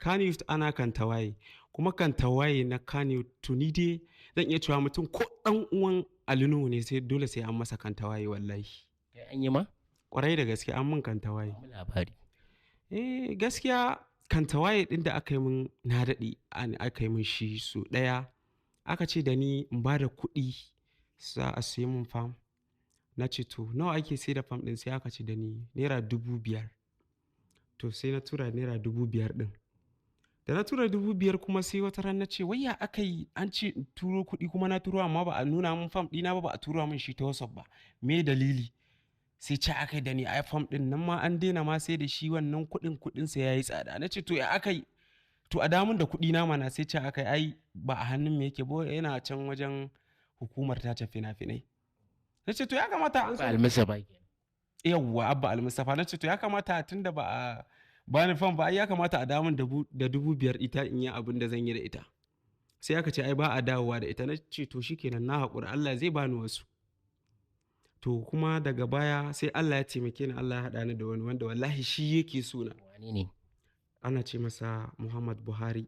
Kannywood ana kan tawaye, kuma kan tawaye na Kannywood, to ni dai zan iya cewa mutum ko ɗan uwan Ali Nuhu ne, sai dole sai an masa kan tawaye wallahi. Kai an yi ma? Kwarai da gaske an mun kan tawaye. Ba mu labari. Eh, gaskiya kan tawaye ɗin da aka yi mun, na daɗe an aka yi mun shi so ɗaya. Aka ce da ni in ba da kuɗi za a sayi mun fam. Na ce to nawa ake sai da fam ɗin? Sai aka ce da ni ₦5,000. To sai na tura ₦5,000 ɗin. Da na tura 5,000 kuma, sai wata ran na ce wai ya aka yi an ce in turo kuɗi kuma na turo, amma ba a nuna mun fam ɗina ba, ba a tura mun shi ta WhatsApp ba. Me dalili? Sai ce aka yi da ni ai fam ɗin nan ma an daina ma sai da shi, wannan kuɗin kuɗinsa ya yi tsada. Na ce to ya aka yi? To a damun da kuɗi na mana. Sai ce aka yi ai ba a hannun mu yake ba, yana can wajen hukumar tace fina-finai. Na ce to ya kamata an Ba Almustapha kenan. Yawwa, Abba Almustapha. Na ce to ya kamata, tunda ba a bani fam ba, ai ya kamata a damun da 5,000 ita in yi abin da zan yi da ita. Sai aka ce ai ba a dawowa da ita. Na ce to shikenan, na haƙura, Allah zai bani wasu. To kuma daga baya sai Allah ya taimake ni, Allah ya haɗa ni da wani wanda wallahi shi yake so na. Wane ne? Ana ce masa Muhammad Buhari.